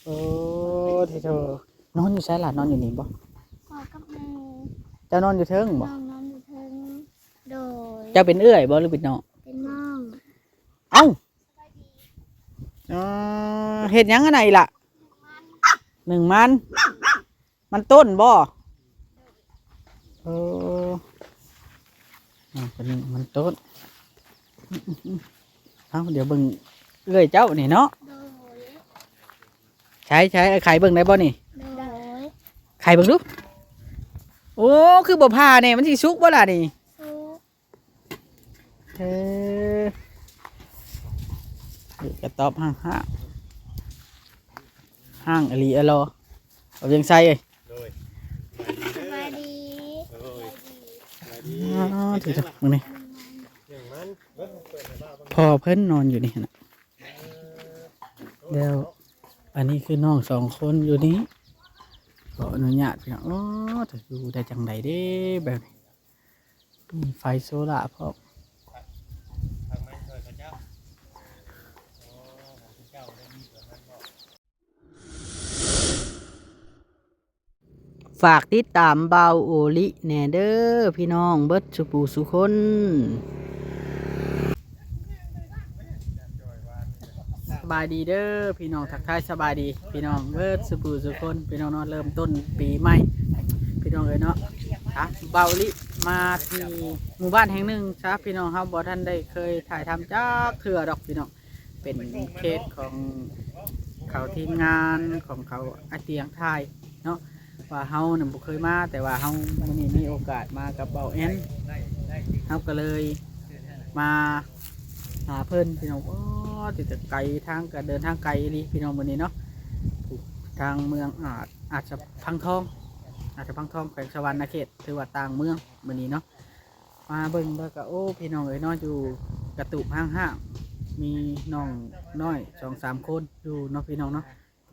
ໂອ້ ທິໂທ ນອນຢູ່ໃສລະ? ນອນຢູ່ນີ້ບໍ່? ພໍ່ກັບແມ່. ເຈົ້ານອນຢູ່ເທິງບໍ່? ນ້ອງນອນຢູ່ເທິງ. ໂດຍ. ເຈົ້າເປັນເອື້ອຍບໍ່ ຫຼືເປັນນ້ອງ? ເປັນນ້ອງ. ເອົ້າ ເອີ ເຮັດຫຍັງອັນນັ້ນອີກລະ? ໜຶ້ງມັນ. ມັນຕົ້ນບໍ່? ເອີ ອ່າ ຕົວນີ້ມັນຕົ້ນ. ເອົ້າ ດຽວເບິ່ງເອື້ອຍເຈົ້ານີ້ເນາະ. ໂດຍ. ໃຊ້ ໃຊ້ ໄຂເບິ່ງໄດ້ບໍ່ນີ້? ໂດຍ. ໄຂເບິ່ງດູ. ໂອ້ ຄືບໍ່ຜ່າແດ່ ມັນຊິສຸກບໍ່ລະນີ້? ສຸກ. ເອີ ກະຕອບຫ້າງໆ ຫ້າງອີ່ຫຼີອະລໍ ເອົາວຽງໄຊເອີຍ. ໂດຍ. ສະບາຍດີ ໂດຍ. ສະບາຍດີ. ອໍ ຖືກ ມື້ນີ້ ພໍ່ເພິ່ນນອນຢູ່ນີ້ນະ. ແລ້ວອັນນີ້ຄືນ້ອງສອງຄົນຢູ່ນີ້ ຂໍອະນຸຍາດພີ່ນ້ອງ. ໂອ້ ຈະຢູ່ໄດ້ຈັ່ງໃດເດ້ແບບນີ້? ມີໄຟໂຊລາພ້ອມ. ຝາກຕິດຕາມບ່າວໂອລິແດ່ເດີພີ່ນ້ອງເບິດສູ່ຜູ້ສູ່ຄົນ. ສະບາຍດີເດີພີ່ນ້ອງ ທັກທາຍສະບາຍດີພີ່ນ້ອງເບິດສູ່ຜູ້ສູ່ຄົນ ພີ່ນ້ອງເນາະ. ເລີ່ມຕົ້ນປີໃໝ່ພີ່ນ້ອງເອີຍເນາະ. ອ່ະ ບ່າວໂອລິມາທີ່ໝູ່ບ້ານແຫ່ງໜຶ່ງຊະພີ່ນ້ອງ ເຮົາບໍ່ທັນໄດ້ເຄີຍຖ່າຍທຳຈັກເທື່ອດອກພີ່ນ້ອງ. ເປັນເຂດຂອງເຂົາ ທີມງານຂອງເຂົາ ອາຕຽງຖ່າຍເນາະ ວ່າເຮົານັ້ນບໍ່ເຄີຍມາ ແຕ່ວ່າເຮົາມື້ນີ້ມີໂອກາດມາກັບບ່າວແອນ ເຮົາກໍເລີຍມາຫາເພິ່ນພີ່ນ້ອງ. ໂອ້ ຕິດແຕ່ໄກ ທາງກໍເດີນທາງໄກອີ່ຫຼີພີ່ນ້ອງມື້ນີ້ເນາະ. ທາງເມືອງອາດ ອາດຈະພັງທອງ ອາດຈະພັງທອງ ແຂວງສະຫວັນນະເຂດ ຖືວ່າຕ່າງເມືອງມື້ນີ້ເນາະ. ມາເບິ່ງແລ້ວກໍ ໂອ້ ພີ່ນ້ອງເອີຍເນາະ ຢູ່ກະຕູບຫ້າງໆ ມີນ້ອງນ້ອຍສອງສາມຄົນຢູ່ເນາະ ພີ່ນ້ອງເນາະ.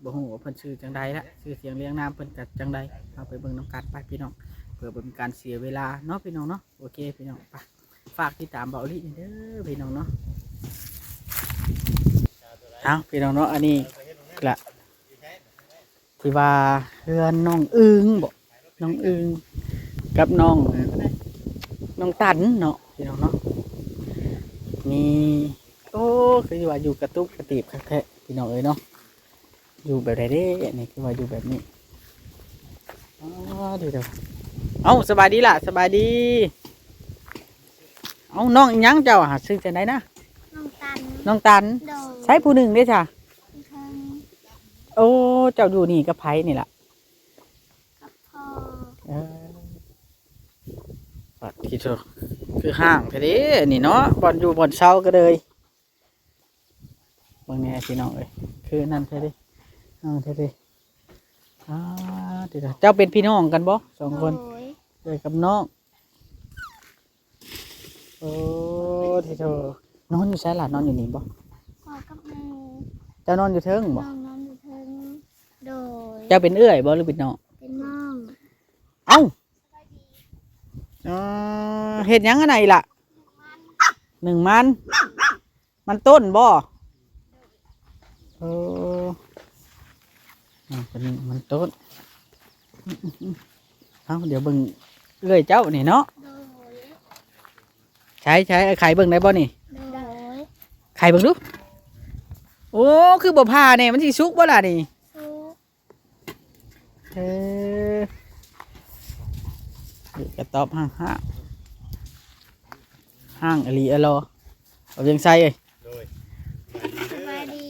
ບໍ່ຮູ້ວ່າເພິ່ນຊື່ຈັ່ງໃດລະ ຊື່ສຽງລຽງນາມເພິ່ນກະຈັ່ງໃດ ເຮົາໄປເບິ່ງນຳກັນໄປພີ່ນ້ອງ ເພື່ອບໍ່ເປັນການເສຍເວລາເນາະ ພີ່ນ້ອງເນາະ. ໂອເຄພີ່ນ້ອງ ໄປ ຝາກຕິດຕາມບ່າວໂອລິແດ່ເດີພີ່ນ້ອງເນາະ. ເອົາ ພີ່ນ້ອງເນາະ ອັນນີ້ລະ ທີ່ວ່າເຮືອນນ້ອງອຶ່ງບໍ ນ້ອງອຶ່ງກັບນ້ອງ ນ້ອງຕັນເນາະ ພີ່ນ້ອງເນາະ. ນີ້ ໂອ້ ຄືວ່າຢູ່ກະຕຸບກະຕີບຄັກແທ້ພີ່ນ້ອງເອີຍເນາະ. ຢູ່ແບບໃດເດ້ ອັນນີ້ຄືວ່າຢູ່ແບບນີ້. ອໍ ດີເດີ. ເອົ້າ ສະບາຍດີລະ ສະບາຍດີ. ເອົ້າ ນ້ອງອີ່ຫຍັງເຈົ້າຫາ ຊື່ຈັ່ງໃດນະ? ນ້ອງຕັນ. ນ້ອງຕັນ. ໂດຍ. ໃສຜູ້ໜຶ່ງເດ້ຊະ? ເທິງ. ໂອ້ ເຈົ້າຢູ່ນີ້ກັບໃຜນີ້ລະ? ກັບພໍ່. ເອີ ປາດທິໂທ ຄືຫ້າງແທ້ເດ້ນີ້ເນາະ ບ່ອນຢູ່ບ່ອນເຊົາກໍເລີຍ. ເບິ່ງແດ່ພີ່ນ້ອງເອີຍ ຄືນັ້ນແທ້ເດ້ ຫ້າງແທ້ເດ້. ອາ ເຈົ້າເປັນພີ່ນ້ອງກັນບໍ່ ສອງຄົນ? ໂດຍ. ເອື້ອຍກັບນ້ອງ. ໂອ້ ທິໂທ ນອນຢູ່ໃສລະ? ນອນຢູ່ນີ້ບໍ່? ພໍ່ກັບແມ່. ເຈົ້ານອນຢູ່ເທິງບໍ່? ນ້ອງນອນຢູ່ເທິງ. ໂດຍ. ເຈົ້າເປັນເອື້ອຍບໍ່ ຫຼືເປັນນ້ອງ? ເປັນນ້ອງ. ເອົ້າ ອໍ ເຮັດຫຍັງອັນນັ້ນອີກລະ? ໜຶ້ງມັນ. ມັນຕົ້ນບໍ່? ເອີ ອ່າ ຕົວນີ້ມັນຕົ້ນ. ເອົ້າ ດຽວເບິ່ງເອື້ອຍເຈົ້ານີ້ເນາະ. ໂດຍ. ໃຊ້ ໃຊ້ ໄຂເບິ່ງໄດ້ບໍ່ນີ້? ໂດຍ. ໄຂເບິ່ງດູ. ໂອ້ ຄືບໍ່ຜ່າແດ່ ມັນຊິສຸກບໍ່ລະນີ້? ສຸກ. ເອີ ກະຕອບຫ້າງໆ ຫ້າງອີ່ຫຼີອະລໍ ເອົາວຽງໄຊເອີຍ. ໂດຍ. ສະບາຍດີ.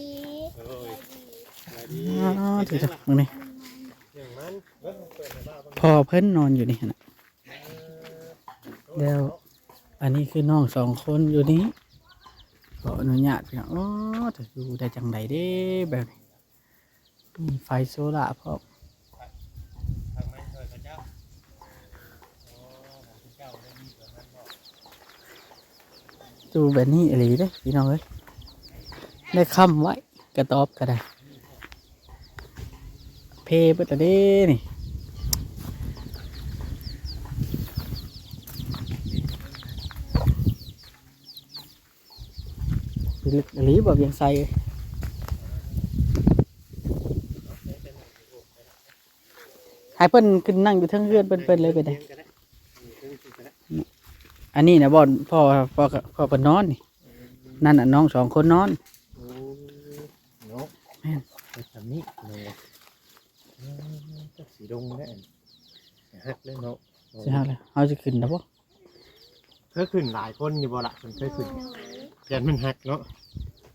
ໂດຍ. ສະບາຍດີ. ອໍ ຖືກເດີມື້ນີ້ ພໍ່ເພິ່ນນອນຢູ່ນີ້ຫັ້ນນະ. ແລ້ວອັນນີ້ຄືນ້ອງສອງຄົນຢູ່ນີ້ ຂໍອະນຸຍາດພີ່ນ້ອງ. ໂອ້ ຈະຢູ່ໄດ້ຈັ່ງໃດເດ້ແບບນີ້? ມີໄຟໂຊລາພ້ອມ. ຢູ່ແບບນີ້ອີ່ຫຼີເດ້ພີ່ນ້ອງເອີຍ ໄດ້ຄ້ຳໄວ້ ກະຕອບກໍໄດ້ ເພເບິດແລ້ວເດ້ນີ້. ເລິກອີ່ຫຼີບໍ່ວຽງໄຊ? ໃຫ້ເພິ່ນຂຶ້ນນັ່ງຢູ່ເທິງເຮືອນເພິ່ນ ເພິ່ນເລີຍໄປໄດ້. ອັນນີ້ນະບ່ອນພໍ່ ພໍ່ ພໍ່ເພິ່ນນອນນີ້. ອືມ ນັ້ນນະ ນ້ອງສອງຄົນນອນ. ໂອ້ ເນາະ ແມ່ນ ໄປສ່ຳນີ້ເນາະ. ເອີ ຈັກຊິລົງແລ້ວ ຊິຫັກແລ້ວເນາະ. ຊິຫັກແລ້ວ ເຮົາຊິຂຶ້ນໄດ້ບໍ່? ເຄີຍຂຶ້ນຫຼາຍຄົນຢູ່ບໍ່ລະ? ເຄີຍຂຶ້ນ ໂດຍ ຢ້ານມັນຫັກເນາະ.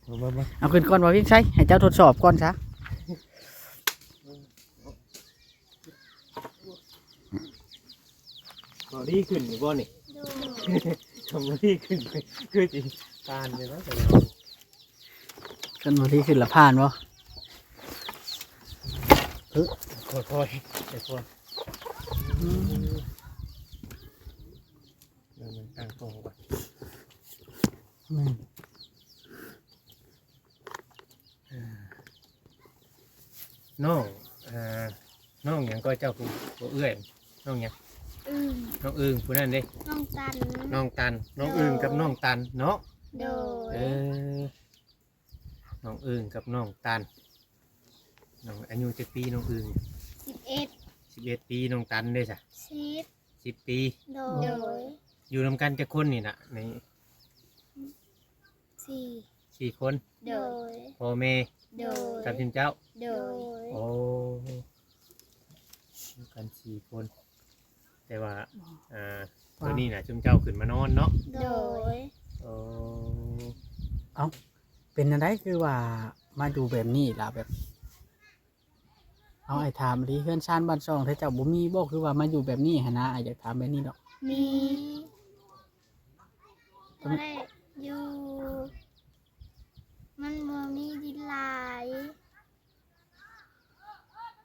ເອົາ ເອົາຂຶ້ນກ່ອນ ບໍ່ວຽງໄຊ ໃຫ້ເຈົ້າທົດສອບກ່ອນຊະ. ບໍ່ດີຂຶ້ນຢູ່ບໍ່ນີ້? ໂດຍ ບໍ່ດີຂຶ້ນ ຄືຊິຜ່ານຢູ່ເນາະ. ຄັນບໍ່ດີຂຶ້ນລະຜ່ານບໍ່? ເອີ ຄ່ອຍໆ ຄ່ອຍໆ. ອືມ ເບິ່ງຕັ້ງກ້ອງກ່ອນ. ແມ່ນ. ນ້ອງ ເອີ ນ້ອງຫຍັງກໍ ເຈົ້າຜູ້ ຜູ້ເອື້ອຍ ນ້ອງຫຍັງ? ອຶ່ງ. ນ້ອງອຶ່ງ. ຜູ້ນັ້ນເດ້? ນ້ອງຕັນ. ນ້ອງຕັນ. ນ້ອງອຶ່ງກັບນ້ອງຕັນເນາະ? ໂດຍ. ເອີ ນ້ອງອຶ່ງກັບນ້ອງຕັນ. ນ້ອງອາຍຸຈັກປີນ້ອງອຶ່ງ? ສິບເອັດ. ສິບເອັດປີ. ນ້ອງຕັນເດ້ຊະ? ສິບ. ສິບປີ. ໂດຍ. ໂດຍ. ຢູ່ນຳກັນຈັກຄົນນີ້ນະ? ໃນ ສີ່ ສີ່ຄົນ. ໂດຍ. ພໍ່ແມ່. ໂດຍ. ກັບເຈົ້າ. ໂດຍ. ໂອ້ ນຳກັນສີ່ຄົນ ແຕ່ວ່າ ອ່າ ຕອນນີ້ນະ ຊຸມເຈົ້າຂຶ້ນມານອນເນາະ? ໂດຍ. ໂອ້ ເອົ້າ ເປັນແນວໃດຄືວ່າມາຢູ່ແບບນີ້ລະ ແບບ ເອົາ ອ້າຍຖາມອີ່ຫຼີ ເຮືອນຊານບ້ານຊ່ອງເຂົາເຈົ້າບໍ່ມີບໍ່ ຄືວ່າມາຢູ່ແບບນີ້ຫັ້ນນະ? ອ້າຍຢາກຖາມແບບນີ້ດອກ. ມີ. ບໍ່ໄດ້ຢູ່ ມັນບໍ່ມີດິນຫຼາຍ.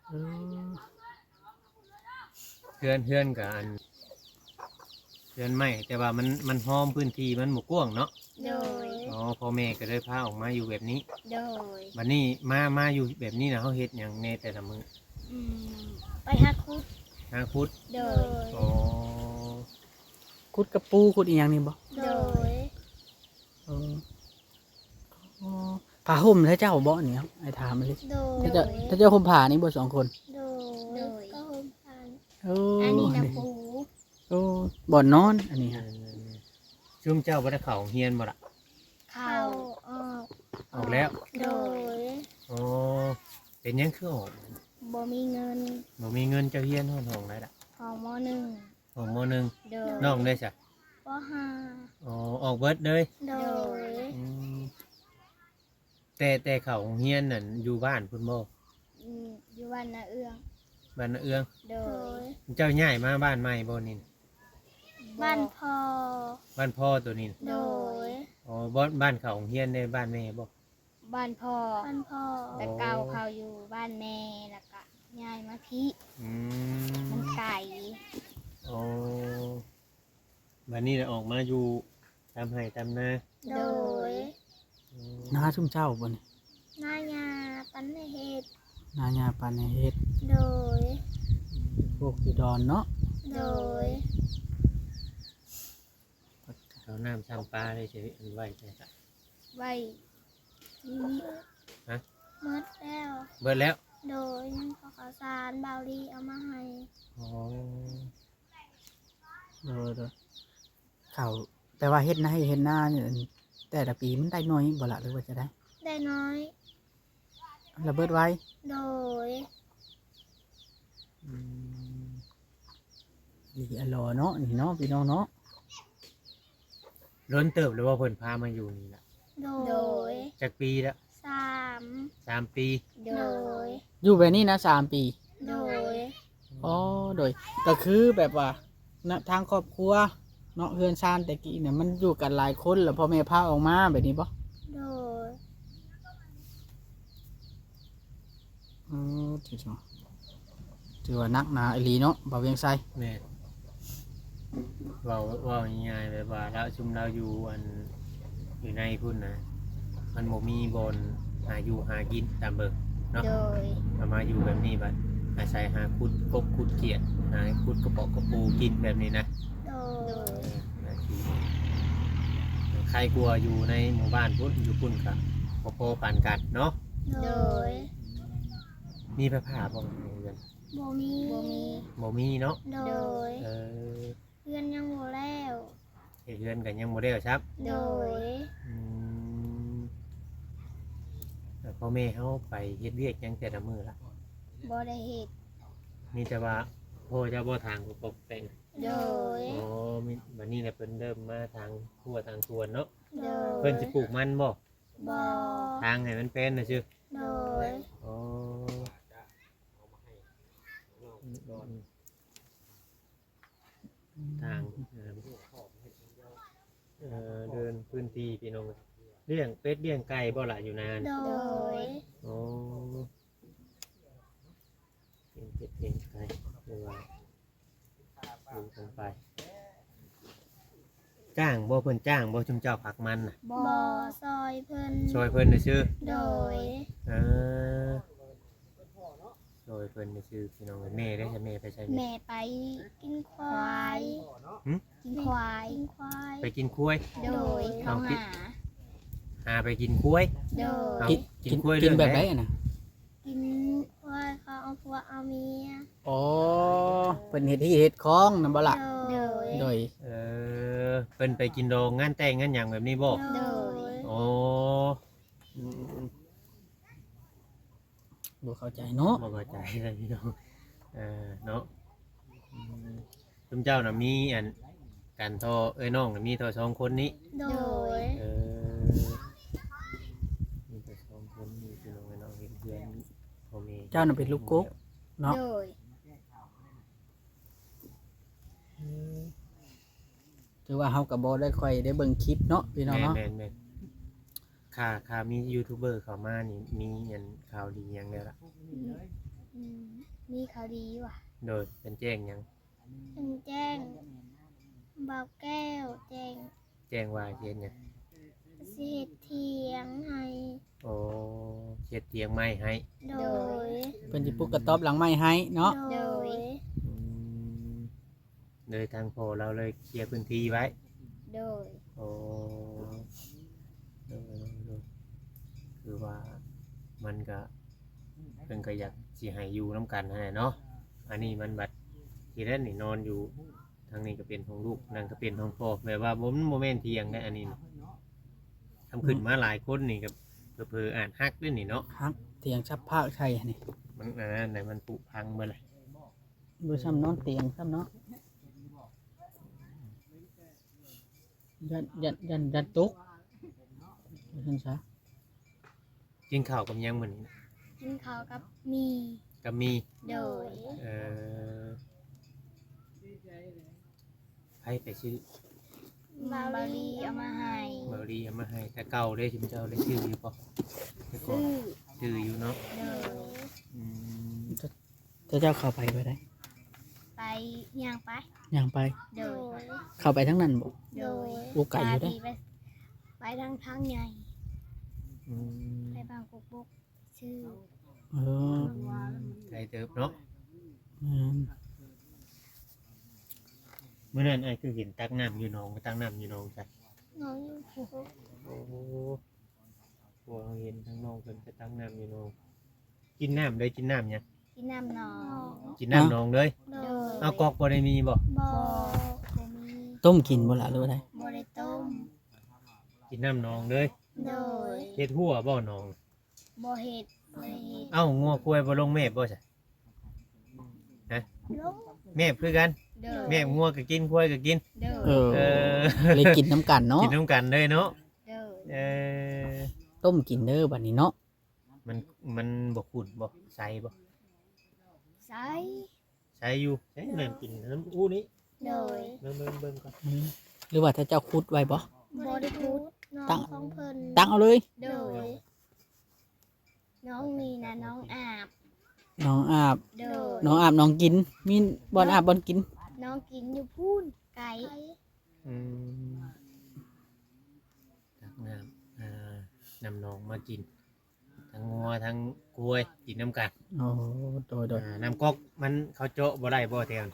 ເອີ ເຮືອນ ເຮືອນກະອັນ ເຮືອນໄມ້ ແຕ່ວ່າມັນ ມັນຮອມພື້ນທີ່ມັນບໍ່ກວ້າງເນາະ? ໂດຍ. ອໍ ພໍ່ແມ່ກໍເລີຍພາອອກມາຢູ່ແບບນີ້? ໂດຍ. ບັດນີ້ມາ ມາຢູ່ແບບນີ້ນະ ເຮົາເຮັດຫຍັງແດ່ແຕ່ລະມື້? ອືມ ໄປຫາຂຸດ. ຫາຂຸດ? ໂດຍ. ອໍ ຂຸດກະປູ ຂຸດອີ່ຫຍັງນີ້ບໍ່? ໂດຍ. ເອີ ອໍ ຜ້າຫົ່ມເຂົາເຈົ້າບໍ່ນີ້? ອ້າຍຖາມອີ່ຫຼີ. ໂດຍ. ເຂົາເຈົ້າ ເຂົາເຈົ້າຫົ່ມຜ້ານີ້ບໍ່ສອງຄົນ? ໂດຍ. ໂດຍ. ຜ້າຫົ່ມຜ້າ. ໂອ້ ອັນນີ້ນະປູ. ໂອ້ ບ່ອນນອນອັນນີ້. ເອີ ຊຸມເຈົ້າບໍ່ໄດ້ເຂົ້າໂຮງຮຽນບໍ່ລະ? ເຂົ້າ ອອກ. ອອກແລ້ວ? ໂດຍ. ອໍ ເປັນຫຍັງຄືອອກ? ບໍ່ມີເງິນ. ບໍ່ມີເງິນ. ເຈົ້າຮຽນຮອດຫ້ອງໃດລະ? ຫ້ອງ ມໍໜຶ່ງ. ຫ້ອງ ມໍໜຶ່ງ. ໂດຍ. ນ້ອງເດ້ຊະ? ປໍຫ້າ. ອໍ ອອກເບິດເລີຍ? ໂດຍ. ອືມ ແຕ່ ແຕ່ເຂົ້າໂຮງຮຽນນັ້ນຢູ່ບ້ານພຸ້ນບໍ່? ອືມ ຢູ່ບ້ານນາເອື້ອງ. ບ້ານນາເອື້ອງ. ໂດຍ. ເຈົ້າຍ້າຍມາບ້ານໃໝ່ບໍ່ນີ້? ບໍ່. ບ້ານພໍ່. ບ້ານພໍ່ໂຕນີ້? ໂດຍ. ອໍ ບ້ານ ບ້ານເຂົ້າໂຮງຮຽນໃນບ້ານແມ່ບໍ່? ບ້ານພໍ່. ບ້ານພໍ່. ແຕ່ເກົ່າເຂົ້າຢູ່ບ້ານແມ່ ແລ້ວກະຍ້າຍມາພີ້. ອືມ ມັນໄກ. ອໍ ບັດນີ້ລະອອກມາຢູ່ຕາມໄຮ່ຕາມນາ. ໂດຍ. ອືມ ນາຊຸມເຈົ້າບໍ່ນີ້? ນາຍ່າປັນໃຫ້ເຮັດ. ນາຍ່າປັນໃຫ້ເຮັດ. ໂດຍ. ອືມ ປູກຢູ່ດອນເນາະ? ໂດຍ. ເອົານ້ຳຊຳປາໄດ້ຊິໄວ້ໃສ? ໄວ້ ຮະ? ໝົດແລ້ວ. ເບິດແລ້ວ? ໂດຍ. ຍັງເຂົ້າ ເຂົ້າສານ ບ່າວລີເອົາມາໃຫ້. ອໍ ໂດຍ ໂດຍ. ເຂົ້າ ແຕ່ວ່າເຮັດໄຮ່ເຮັດນານີ້ ແຕ່ລະປີມັນໄດ້ໜ້ອຍບໍ່ລະ ຫຼືວ່າຈັ່ງໃດ? ໄດ້ໜ້ອຍ. ລະເບິດໄວ? ໂດຍ. ອືມ ອີ່ຫຼີອີ່ຫຼໍເນາະ ນີ້ເນາະ ພີ່ນ້ອງເນາະ. ດົນເຕີບແລ້ວບໍ່ເພິ່ນພາມາຢູ່ນີ້ລະ? ໂດຍ. ຈັກປີລະ? ສາມ. ສາມປີ. ໂດຍ. ຢູ່ແບບນີ້ນະ ສາມປີ? ໂດຍ. ອໍ ໂດຍ ກໍຄືແບບວ່ານະ ທາງຄອບຄົວເນາະ ເຮືອນຊານແຕ່ກີ້ນະ ມັນຢູ່ກັນຫຼາຍຄົນ ແລ້ວພໍ່ແມ່ພາອອກມາແບບນີ້ບໍ່? ໂດຍ. ເອີ ຖື ຖືວ່າໜັກໜາອີ່ຫຼີເນາະ ບ່າວວຽງໄຊ. ແມ່ນ. ເວົ້າ ເວົ້າງ່າຍໆ ແບບວ່າລາວ ຊຸມລາວຢູ່ອັນ ຢູ່ໃນພຸ້ນນະ ມັນບໍ່ມີບ່ອນຫາຢູ່ຫາກິນຕາມເບິ່ງເນາະ. ໂດຍ. ເອົາມາຢູ່ແບບນີ້ບັດ ອາໄສຫາຂຸດກົບຂຸດກຽດ ຫາຂຸດກະປອກກະປູກິນແບບນີ້ນະ. ໂດຍ. ເອີ ໜ້າທີ່ ໄຄກວ່າຢູ່ໃນໝູ່ບ້ານພຸ້ນ ຢູ່ພຸ້ນກະບໍ່ພໍປານກັນເນາະ. ໂດຍ. ມີໄຟຟ້າບໍ່ໃນເຮືອນ? ບໍ່ມີ ບໍ່ມີ ບໍ່ມີເນາະ. ໂດຍ ເອີ ເຮືອນຍັງບໍ່ແລ້ວ ເຮັດເຮືອນກໍຍັງບໍ່ແລ້ວຊ້ຳ. ໂດຍ ອືມ ແລ້ວພໍ່ແມ່ເຮົາໄປເຮັດວຽກຫຍັງແຕ່ລະມື້ລະ? ບໍ່ໄດ້ເຮັດ ມີແຕ່ວ່າພໍ່ເຈົ້າບໍ່ທາງປອກແປງ. ໂດຍ ອໍ ມີ ບັດນີ້ລະເພິ່ນເລີ່ມມາທາງຄົວທາງສວນເນາະ. ໂດຍ ເພິ່ນຊິປູກມັນບໍ່? ບໍ່ ທາງໃຫ້ມັນແປນນະຊື່. ໂດຍ ອໍ ອືມ ອືມ ອືມ ທາງ ເອີ ເດີນພື້ນທີ່ພີ່ນ້ອງ. ລ້ຽງເປັດລ້ຽງໄກ່ບໍ່ລະຢູ່ນານ? ໂດຍ ອໍ ລ້ຽງເປັດລ້ຽງໄກ່ ຫຼືວ່າ ຢູ່ກັນໄປ. ຈ້າງບໍ່? ເພິ່ນຈ້າງບໍ່ ຊຸມເຈົ້າພັກມັນນະ? ບໍ່ ຊ່ອຍເພິ່ນ ຊ່ອຍເພິ່ນຊື່ໆ. ໂດຍ ເອີ ຊ່ອຍເພິ່ນຊື່ໆ ພີ່ນ້ອງ. ແມ່ເດ້ ແມ່ໄປໃສ? ແມ່ໄປກິນຄວາຍ. ຫຶ? ກິນຄວາຍ ກິນຄວາຍ ໄປກິນຄວາຍ. ໂດຍ ເອົາ ເຂົາຫາ ຫາໄປກິນຄວາຍ. ໂດຍ ເອົາ ກິນ ກິນຄວາຍ ກິນແບບໃດ ເລື່ອງໃດ ອັນນະ? ກິນຄວາຍ ເຂົາເອົາຜົວເອົາເມຍ. ອໍ ເພິ່ນເຮັດທີ່ເຮັດຂອງນຳບໍ່ລະ? ໂດຍ ໂດຍ ເອີ ເພິ່ນໄປກິນດອງງານແຕ່ງງານຫຍັງແບບນີ້ບໍ່? ໂດຍ ໂດຍ ອໍ ອືມ ອືມ ອືມ ບໍ່ເຂົ້າໃຈເນາະ ບໍ່ເຂົ້າໃຈເລີຍພີ່ນ້ອງ. ເອີ ເນາະ ອືມ ຊຸມເຈົ້ານະມີອັນ ກັນທໍ່ເອື້ອຍນ້ອງນະ ມີທໍ່ສອງຄົນນີ້? ໂດຍ ເອີ ມີແຕ່ສອງຄົນນີ້ພີ່ນ້ອງເອີຍເນາະ ເຮັດເຮືອນພໍ່ແມ່. ເຈົ້ານະເປັນລູກກົກເນາະ? ໂດຍ ອືມ ຖືວ່າເຮົາກໍບໍ່ໄດ້ຄ່ອຍໄດ້ເບິ່ງຄລິບເນາະພີ່ນ້ອງເນາະ. ແມ່ນໆໆ ຄ່າ ຄ່າມີຢູທູບເບີເຂົ້າມານີ້ ມີອັນຂ່າວດີຫຍັງແດ່ລະ? ອືມ ອືມ ມີຂ່າວດີຢູ່ຫວາ? ໂດຍ ເພິ່ນແຈ້ງຫຍັງ? ເພິ່ນແຈ້ງ ບ່າວແກ້ວແຈ້ງ. ແຈ້ງວ່າຊິເຮັດຫຍັງ? ຊິເຮັດຖຽງໃຫ້. ໂອ້ ເຮັດຖຽງໄມ້ໃຫ້. ໂດຍ ເພິ່ນຊິປຸກກະຕອບຫຼັງໄມ້ໃຫ້ເນາະ. ໂດຍ ອືມ ໂດຍ ທາງພໍ່ລາວເລີຍເຄຍພື້ນທີ່ໄວ້. ໂດຍ ໂອ້ ໂດຍ ໂດຍ ໂດຍ ຄືວ່າມັນກະ ເພິ່ນກະຢາກຊິໃຫ້ຢູ່ນຳກັນຫັ້ນແຫຼະເນາະ. ອັນນີ້ມັນບັດ ທີ່ແລ້ວນີ້ນອນຢູ່ ທາງນີ້ກໍເປັນຂອງລູກ ນັ້ນກໍເປັນຂອງພໍ່ ແບບວ່າບໍ່ ມັນບໍ່ແມ່ນຖຽງເດ້ອັນນີ້. ທຳຂຶ້ນມາຫຼາຍຄົນນີ້ກໍເຜີໆອາດຫັກເດ້ນີ້ເນາະ. ຫັກ ຖຽງສັບພາກໃສ່ຫັ້ນນີ້ ມັນອັນນັ້ນນະ ມັນຜຸພັງເບິດລະ. ບໍ່ຊ້ຳນອນຕຽງຊ້ຳເນາະ ຢ້ານ ຢ້ານ ຢ້ານ ຢ້ານຕົກ ວ່າຊັ້ນຊະ. ກິນເຂົ້າກັບຫຍັງມື້ນີ້? ກິນເຂົ້າກັບໝີ່. ກັບໝີ່? ໂດຍ ເອີ ໃຜໄປຊື້? ບ່າວລີເອົາມາໃຫ້. ບ່າວລີເອົາມາໃຫ້. ແຕ່ເກົ່າເດ້ ຊຸມເຈົ້າໄດ້ຊື້ຢູ່ບໍ່? ແຕ່ກ່ອນ ຊື້ ຊື້ຢູ່ເນາະ. ໂດຍ ອືມ ເຈົ້າ ເຈົ້າເຂົ້າໄປບໍ່ໄດ້? ໄປ ຍ່າງໄປ. ຍ່າງໄປ? ໂດຍ ເຂົ້າໄປທາງນັ້ນບໍ່? ໂດຍ ໂອ້ ໄກຢູ່ເດ້. ໄປ ໄປທາງ ທາງໃຫຍ່. ອືມ ໄປບາງກົກບົກ. ຊື່ ເອີ ໄກເຕີບເນາະ. ອືມ ມື້ນັ້ນອ້າຍຄືເຫັນຕັກນ້ຳຢູ່ໜອງ ໄປຕັກນ້ຳຢູ່ໜອງໃສ? ໜອງຢູ່ພູ. ໂອ້ ພວກເຮົາເຫັນທາງນ້ອງເພິ່ນໄປຕັກນ້ຳຢູ່ໜອງ. ກິນນ້ຳເລີຍ ກິນນ້ຳຫຍັງ? ກິນນ້ຳໜອງ. ກິນນ້ຳໜອງເລີຍ? ໂດຍ ເອົາກອກບໍ່ໄດ້ມີບໍ່? ບໍ່ ບໍ່ມີ. ຕົ້ມກິນບໍ່ລະ ຫຼືວ່າໃດ? ບໍ່ໄດ້ຕົ້ມ. ກິນນ້ຳໜອງເລີຍ? ໂດຍ ເຮັດຮົ້ວບໍ່ໜອງ? ບໍ່ເຮັດ ບໍ່ໄດ້ເຮັດ. ເອົ້າ ງົວຄວາຍບໍ່ລົງແມບບໍ່ຊະ? ຮະ? ລົງ ແມບຄືກັນ? ໂດຍ ແມບງົວກໍກິນ ຄວາຍກໍກິນ. ໂດຍ ເອີ ເອີ ເລີຍກິນນຳກັນເນາະ. ກິນນຳກັນເລີຍເນາະ. ໂດຍ ເອີ ຕົ້ມກິນເດີບັດນີ້ເນາະ. ມັນ ມັນບໍ່ຂຸ້ນບໍ່? ໃສບໍ່? ໃສ ໃສຢູ່. ໃສ ແມ່ນກິນນ້ຳອູ້ນີ້. ໂດຍ ເບິ່ງ ເບິ່ງ ເບິ່ງກ່ອນ. ອືມ ຫຼືວ່າຖ້າເຈົ້າຂຸດໄວ້ບໍ່? ບໍ່ໄດ້ຂຸດ ນ້ອງຂອງເພິ່ນ ຕັກເອົາເລີຍ. ໂດຍ ນ້ອງນີ້ນະ ນ້ອງອາບ. ນ້ອງອາບ. ໂດຍ ນ້ອງອາບນ້ອງກິນ ມີບ່ອນອາບບ່ອນກິນ. ນ້ອງກິນຢູ່ພຸ້ນ ໄກ. ອືມ ຕັກນ້ຳ ອ່າ ນ້ຳໜອງມາກິນ ທັງງົວທັງຄວາຍກິນນຳກັນ. ໂອ້ ໂດຍ ໂດຍ ອ່າ ນ້ຳກອກມັນເຂົາເຈາະບໍ່ໄດ້ບໍ່ແຖວນີ້?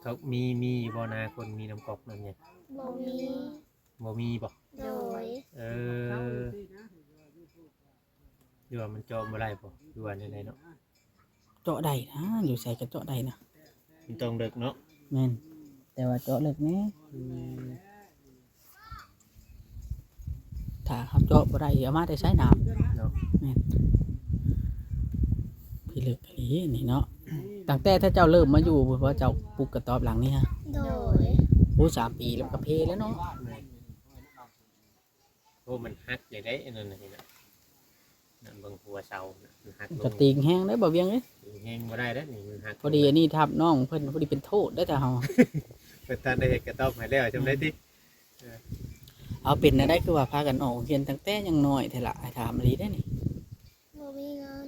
ເຂົາມີ ມີຢູ່ບໍ່ນາຄົນມີນ້ຳກອກນ້ຳຫຍັງ? ບໍ່ມີ. ບໍ່ມີບໍ່? ໂດຍ ເອີ ຫຼືວ່າມັນເຈາະບໍ່ໄດ້ບໍ່ ຫຼືວ່າແນວໃດເນາະ? ຈາະໄດ້ນະ ຢູ່ໃສກໍເຈາະໄດ້ນະ. ມັນຕ້ອງເລິກເນາະ. ແມ່ນ ແຕ່ວ່າເຈາະເລິກແດ່. ອືມ ຖ້າເຮົາເຈາະບໍ່ໄດ້ ຊິເອົາມາແຕ່ໃສນ້ຳເນາະ? ແມ່ນ ພິລຶກອີ່ຫຼີນີ້ເນາະ. ຕັ້ງແຕ່ຖ້າເຈົ້າເລີ່ມມາຢູ່ພຸ້ນບໍ່ ເຈົ້າປຸກກະຕອບຫຼັງນີ້ຮະ? ໂດຍ. ໂອ້ ສາມປີແລ້ວ ມັນກະເພແລ້ວເນາະ. ແມ່ນ. ໂອ້ ມັນຫັກເລີຍເດ້ ອັນນັ້ນນະ ນີ້ນະ ນັ້ນເບິ່ງຫົວເສົານະ ມັນຫັກລົງ. ກະຕີງແຮງເດ້ ບ່າວວຽງເອີຍ. ຕີງແຮງບໍ່ໄດ້ເດ້ ນີ້ມັນຫັກ. ພໍດີອັນນີ້ທັບນ້ອງເພິ່ນ ພໍດີເປັນໂທດໄດ້ ຖ້າເຮົາ ເພິ່ນທັນໄດ້ເຮັດກະຕອບໃຫ້ແລ້ວ ຈຳໄດ້ຕິ? ເອີ ເອົາ ເປັນແນວໃດ ຄືວ່າພາກັນອອກໂຮງຮຽນຕັ້ງແຕ່ຍັງນ້ອຍແທ້ລະ? ອ້າຍຖາມອີ່ຫຼີເດ້ນີ້. ບໍ່ມີເງິນ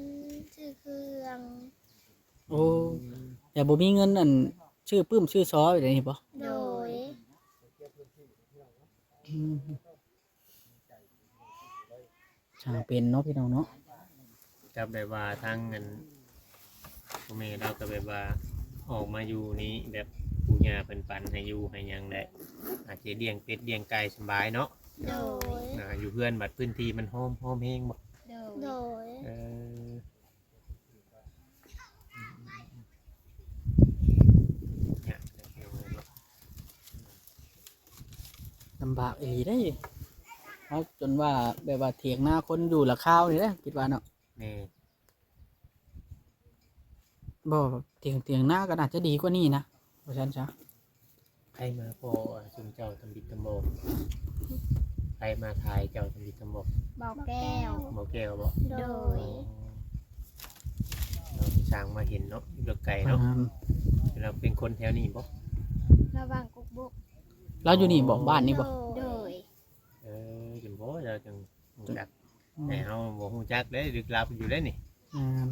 ຊື້ເຄື່ອງ. ໂອ້ ແຕ່ບໍ່ມີເງິນ ອັນ ຊື້ປຶ້ມຊື້ຊໍໄປໄດ້ນີ້ບໍ່? ໂດຍ. ອືມ ຊ່າງເປັນເນາະ ພີ່ນ້ອງເນາະ. ກໍແບບວ່າທາງ ອັນ ພໍ່ແມ່ລາວກໍແບບວ່າອອກມາຢູ່ນີ້ ແບບປູ່ຍ່າເພິ່ນປັນໃຫ້ຢູ່ໃຫ້ຫຍັງແຫຼະ ອາດຈະລ້ຽງເປັດລ້ຽງໄກ່ສະບາຍເນາະ. ໂດຍ. ອ່າ ຢູ່ເຮືອນບັດພື້ນທີ່ມັນຮ້ອມ ຮ້ອມແຮງບໍ່? ໂດຍ. ໂດຍ. ເອີ ຍາກເນາະ ລຳບາກອີ່ຫຼີເດ້. ເຮົາຈົນວ່າແບບວ່າຖຽງນາຄົນຢູ່ລະຄາວນີ້ແຫຼະ ຄິດວ່າເນາະ. ແມ່ນ. ບໍ່ ຖຽງ ຖຽງນາກໍໜ້າຈະດີກວ່ານີ້ນະ ວ່າຊັ້ນຊະ. ໃຜມາພໍ້ຊຸມເຈົ້າທຳອິດທຳບໍ່? ໃຜມາຖ່າຍເຈົ້າທຳອິດທຳບໍ່? ບ່າວແກ້ວ. ບ່າວແກ້ວບໍ? ໂດຍ. ອໍ ເຮົາຊ່າງມາເຫັນເນາະ ຢູ່ໄກເນາະ. ອືມ ແລ້ວເປັນຄົນແຖວນີ້ບໍ? ລະຫວ່າງກົກບົກ. ລາວຢູ່ນີ້ບໍ? ບ້ານນີ້ບໍ? ໂດຍ. ເອີ ຈັ່ງບໍ່ ລາວຈັ່ງຮູ້ຈັກ. ອືມ ແຕ່ເຮົາບໍ່ຮູ້ຈັກເດ້ ລຶກລັບຢູ່ເດ້ນີ້. ແມ່ນ.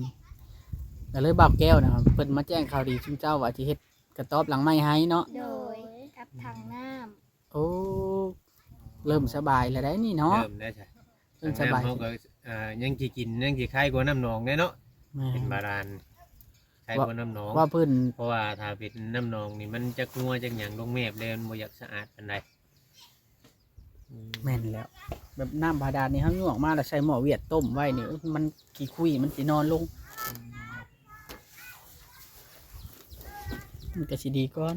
ກໍເລີຍບ່າວແກ້ວນະ ເພິ່ນມາແຈ້ງຂ່າວດີຊຸມເຈົ້າວ່າຊິເຮັດ ກະຕອບຫຼັງໃໝ່ໃຫ້ເນາະ. ໂດຍ. ກັບຖັງນ້ຳ. ໂອ້ ເລີ່ມສະບາຍແລ້ວໄດ໋ນີ້ເນາະ. ເລີ່ມໄດ້ຊະ ເລີ່ມສະບາຍ. ນ້ຳເຮົາກໍ ເອີ ຍັງຊິກິນ ຍັງຊິຄາຍກວ່ານ້ຳໜອງເດ້ເນາະ. ແມ່ນ. ເປັນບາດານ ຄາຍກວ່ານ້ຳໜອງ ວ່າເພິ່ນ ເພາະວ່າຖ້າເປັນນ້ຳໜອງນີ້ ມັນຈັກງົວຈັກຫຍັງລົງແມບເລີຍ ມັນບໍ່ຢາກສະອາດປານໃດ. ອືມ ແມ່ນແລ້ວ. ແບບນ້ຳບາດານນີ້ ເຮົາຍົວອອກມາແລ້ວໃສ່ໝໍ້ວຽດຕົ້ມໄວ້ນີ້ ມັນຂີ້ຄຸຍ ມັນຊິນອນລົງ. ອືມ ມັນກໍຊິດີກ່ອນ.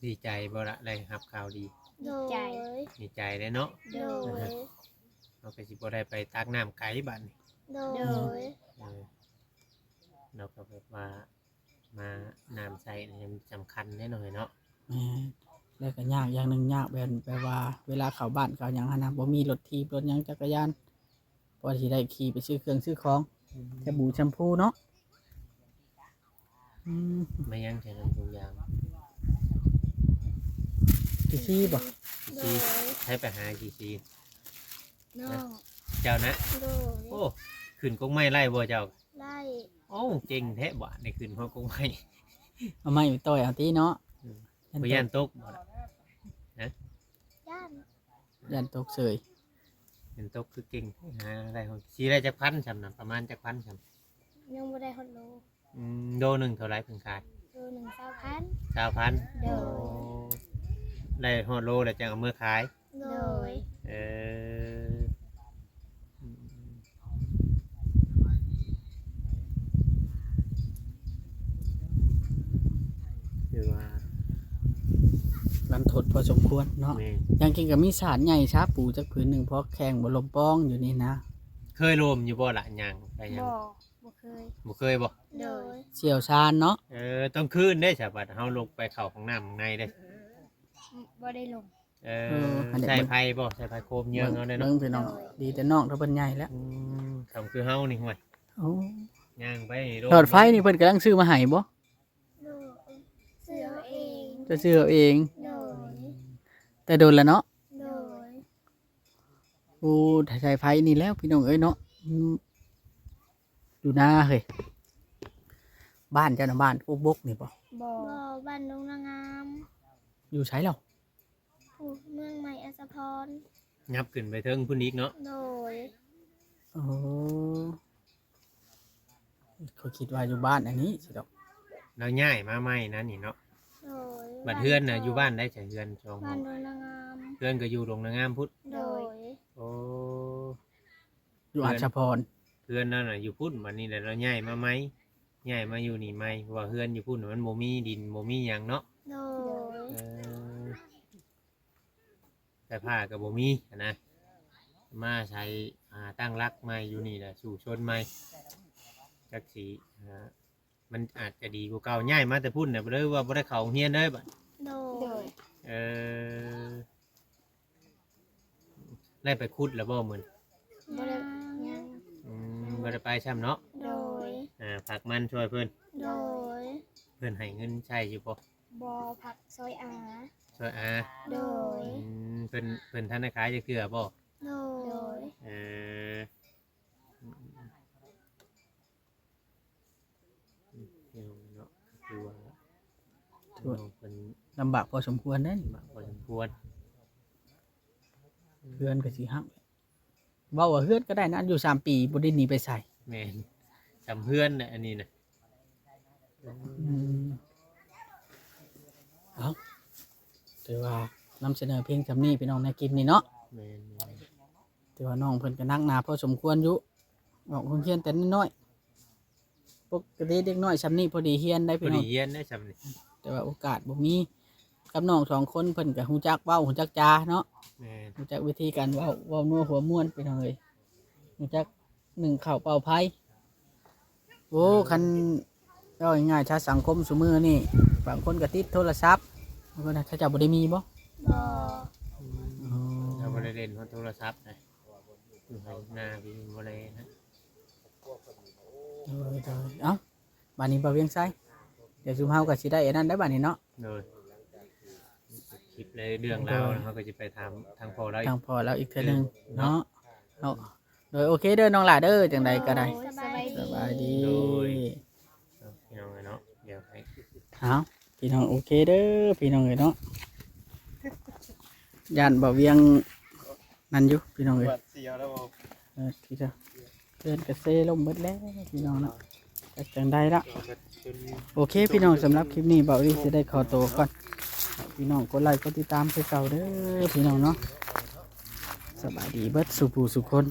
ດີໃຈບໍ່ລະ ໄດ້ຮັບຂ່າວດີ? ດີໃຈ. ໂດຍ. ດີໃຈເດ້ເນາະ. ໂດຍ. ເຮົາກໍຊິບໍ່ໄດ້ໄປຕັກນ້ຳໄກບາດນີ້. ໂດຍ. ໂດຍ. ເອີ ເຮົາກໍແບບວ່າ ມາ ນ້ຳໃຊ້ນີ້ສຳຄັນເດ້ນ້ອງເອີຍເນາະ. ແມ່ນ. ແລ້ວກໍຍາກຢ່າງໜຶ່ງ ຍາກແບບ ແບບວ່າເວລາເຂົ້າບ້ານເຂົ້າຫຍັງຫັ້ນນະ ບໍ່ມີລົດຖີບລົດຫຍັງ ຈັກກະຍານ ພໍຊິໄດ້ຂີ່ໄປຊື້ເຄື່ອງຊື້ຂອງ ອືມ ແຊມພູແຊມພູເນາະ. ອືມ ມາຍັງໃສ່ນຳທຸງຢາງ ຂີ້ຊີບໍ່? ຂີ້ຊີ. ໂດຍ. ໃຜໄປຫາຂີ້ຊີ? ນ້ອງ. ເຈົ້ານະ? ໂດຍ. ໂອ້ ຂຶ້ນກົກໄມ້ໄດ້ບໍ່ເຈົ້າ? ໄດ້. ໂອ້ ເກັ່ງແທ້ບາດນີ້ ຂຶ້ນຮອດກົກໄມ້ ເອົາໄມ້ໄປຕ່ອຍເອົາຕິເນາະ. ອືມ ຢ້ານ ບໍ່ຢ້ານຕົກບໍ່ລະ? ຮະ? ຢ້ານ. ຢ້ານຕົກເສີຍ. ຢ້ານຕົກຄືເກັ່ງ ຫາໄດ້ ຊິໄດ້ຈັກພັນຊ່ຳນະ ປະມານຈັກພັນຊ່ຳ? ຍັງບໍ່ໄດ້ຮອດໂລ. ອືມ ໂລໜຶ່ງເທົ່າໃດເພິ່ນຂາຍ? ໂລໜຶ່ງຊາວພັນ. ຊາວພັນ. ໂດຍ. ໂອ້ ໄດ້ຮອດໂລແລ້ວຈັ່ງເອົາເມືອຂາຍ. ໂດຍ. ເອີ ອືມ ຖືວ່າລັນທົດພໍສົມຄວນເນາະ. ແມ່ນ. ຢ່າງກິນກໍມີສານໃຫຍ່ຊາ ປູຈັກຜືນໜຶ່ງ ພໍແຂ່ງບໍ່ລົ້ມປ່ອງຢູ່ນີ້ນະ. ເຄີຍລົ້ມຢູ່ບໍ່ລະ ຍ່າງໄປຫຍັງ? ບໍ່. ບໍ່ເຄີຍ. ບໍ່ເຄີຍບໍ່? ໂດຍ. ຊ່ຽວຊານເນາະ. ເອີ ຕ້ອງຄືນເດ້ ສະບັດເຮົາລົງໄປເຂົ້າຫ້ອງນ້ຳຂ້າງໃນເດ້. ບໍ່ໄດ້ລົງ. ເອີ ເອີ ໃສ່ໄຟບໍ່? ໃສ່ໄຟໂຄມເຍືອງເຮົາໄດ້ເນາະ. ເບິ່ງພີ່ນ້ອງ ໂດຍ ດີແຕ່ນ້ອງເທົ່າເພິ່ນໃຫຍ່ແລ້ວ. ອືມ ສ່ຳຄືເຮົານີ້ ຫ້ວຍ ໂອ້ ຍ່າງໄປນີ້ ຫຼອດໄຟນີ້ເພິ່ນກຳລັງຊື້ມາໃຫ້ບໍ່? ໂດຍ. ຊື້ເອົາເອງ. ຈະຊື້ເອົາເອງ. ໂດຍ. ແຕ່ດົນແລ້ວເນາະ. ໂດຍ. ໂອ້ ຖ້າໃຊ້ໄຟນີ້ແລ້ວພີ່ນ້ອງເອີຍເນາະ. ອືມ ຢູ່ນາເຮີ້ຍ. ບ້ານເຈົ້ານະ ບ້ານກົກບົກນີ້ບໍ່? ບໍ່. ບໍ່ ບ້ານດົງນາງາມ. ຢູ່ໃສລະ? ຜູ້ ເມືອງໃໝ່ອັດສະພອນ. ຫຍັບຂຶ້ນໄປເທິງພຸ້ນອີກເນາະ. ໂດຍ. ໂອ້ ຂ້ອຍຄິດວ່າຢູ່ບ້ານອັນນີ້ຊິດອກ. ລາວຍ້າຍມາໃໝ່ນັ້ນນີ້ເນາະ. ໂດຍ. ບັດເຮືອນນະ ຢູ່ບ້ານໃດ? ໃສເຮືອນສອງຫ້ອງ? ບ້ານດົງນາງາມ. ເຮືອນກໍຢູ່ດົງນາງາມພຸ້ນ. ໂດຍ. ໂອ້ ຢູ່ອັດສະພອນ. ຮືອນລາວນະຢູ່ພຸ້ນ ບັດນີ້ແຫຼະລາວຍ້າຍມາໃໝ່ ຍ້າຍມາຢູ່ນີ້ໃໝ່ ເພາະວ່າເຮືອນຢູ່ພຸ້ນມັນບໍ່ມີດິນບໍ່ມີຫຍັງເນາະ. ໂດຍ ເອີ ໄຟຟ້າກໍບໍ່ມີຫັ້ນນະ ມາອາໄສ ອ່າ ຕັ້ງຫຼັກໃໝ່ຢູ່ນີ້ແຫຼະ ສູ້ຊົນໃໝ່ ຈັກຊິ ອ່າ ມັນອາດຈະດີກວ່າເກົ່າ. ຍ້າຍມາແຕ່ພຸ້ນນະ ເລີຍວ່າບໍ່ໄດ້ເຂົ້າໂຮງຮຽນເລີຍບັດ. ໂດຍ ເອີ ໄດ້ໄປຂຸດແລ້ວບໍ່ມື້ນີ້? ບໍ່ໄດ້ ຍັງ ອືມ ບໍ່ໄດ້ໄປຊ້ຳເນາະ. ໂດຍ ອ່າ ຜັກມັນຊ່ວຍເພິ່ນ. ໂດຍ ເພິ່ນໃຫ້ເງິນໃຊ້ຢູ່ບໍ່? ບໍ່ ຜັກຊ່ອຍອາ ຊ່ອຍອາ. ໂດຍ ອືມ ເພິ່ນ ເພິ່ນທັນໄດ້ຂາຍຈັກເທື່ອບໍ່? ໂດຍ ເອີ ອືມ ອືມ ອືມ ເນາະ ຄືວ່າ ຖືວ່າ ເພິ່ນລຳບາກພໍສົມຄວນເດ້ ລຳບາກພໍສົມຄວນ ເຮືອນກໍຊິຮັກ ເວົ້າວ່າເຮືອນກໍໄດ້ນະ ຢູ່ສາມປີບໍ່ໄດ້ໜີໄປໃສ. ແມ່ນ ສ່ຳເຮືອນນະອັນນີ້ນະ. ອືມ ເອົ້າ ຖືວ່ານຳສະເໜີພຽງສ່ຳນີ້ພີ່ນ້ອງ ໃນຄລິບນີ້ເນາະ. ແມ່ນໆ ຖືວ່ານ້ອງເພິ່ນກໍໜັກໜາພໍສົມຄວນຢູ່ ອອກໂຮງຮຽນແຕ່ນ້ອຍໆ ປົກກະຕິເດັກນ້ອຍສ່ຳນີ້ພໍດີຮຽນໄດ້ພີ່ນ້ອງ ພໍດີຮຽນໄດ້ສ່ຳນີ້ ແຕ່ວ່າໂອກາດບໍ່ມີ. ກັບນ້ອງສອງຄົນເພິ່ນກໍຮູ້ຈັກເວົ້າ ຮູ້ຈັກຈາເນາະ. ແມ່ນ ຮູ້ຈັກວິທີການເວົ້າ ເວົ້ານົວຫົວມ່ວນພີ່ນ້ອງເອີຍ ຮູ້ຈັກໜຶ້ງເຂົ້າເປົ່າໄຟ. ໂອ້ ຄັນເວົ້າງ່າຍໆ ຊາວສັງຄົມຊຸມື້ນີ້ ບາງຄົນກໍຕິດໂທລະສັບ ບາງຄົນເຂົາເຈົ້າບໍ່ໄດ້ມີບໍ່? ບໍ່ ອືມ ເຂົາເຈົ້າບໍ່ໄດ້ຫຼິ້ນໂທລະສັບນະ ຢູ່ໄຮ່ນາພີ່ບໍ່ໄດ້ນະ. ໂດຍໆ ເອົ້າ ບາດນີ້ບ່າວວຽງໄຊ ດຽວຊຸມເຮົາກໍຊິໄດ້ອັນນັ້ນໄດ້ບາດນີ້ເນາະ. ໂດຍ ຄລິບໃນເລື່ອງລາວ ໂດຍ ເຮົາກໍຊິໄປຖາມທາງພໍ່ລາວອີກ ທາງພໍ່ລາວອີກເທື່ອໜຶ່ງ ເອີ ເນາະ ເນາະ. ເນາະ ໂດຍ ໂອເຄເດີນ້ອງຫຼ້າເດີ ຈັ່ງໃດກໍໄດ້ ໂດຍ ສະບາຍດີ ສະບາຍດີ. ໂດຍ ເອົາ ພີ່ນ້ອງເອີຍເນາະ ດຽວໃຫ້ ເອົາ ພີ່ນ້ອງ ໂອເຄເດີພີ່ນ້ອງເອີຍເນາະ. ຢ້ານບ່າວວຽງນັ້ນຢູ່ພີ່ນ້ອງເອີຍ ເອີ ທີ່ຈະ ເຮືອນກະເຊລົມເບິດແລ້ວພີ່ນ້ອງເນາະ ຈັກຈັ່ງໃດລະ. ໂອເຄພີ່ນ້ອງ ສຳລັບຄລິບນີ້ບ່າວອີ່ຊິໄດ້ຂໍໂຕກ່ອນ ຝາກພີ່ນ້ອງກົດໄລກົດຕິດຕາມຄືເກົ່າເດີພີ່ນ້ອງເນາະ. ສະບາຍດີເບິດສູ່ຜູ້ສູ່ຄົນ.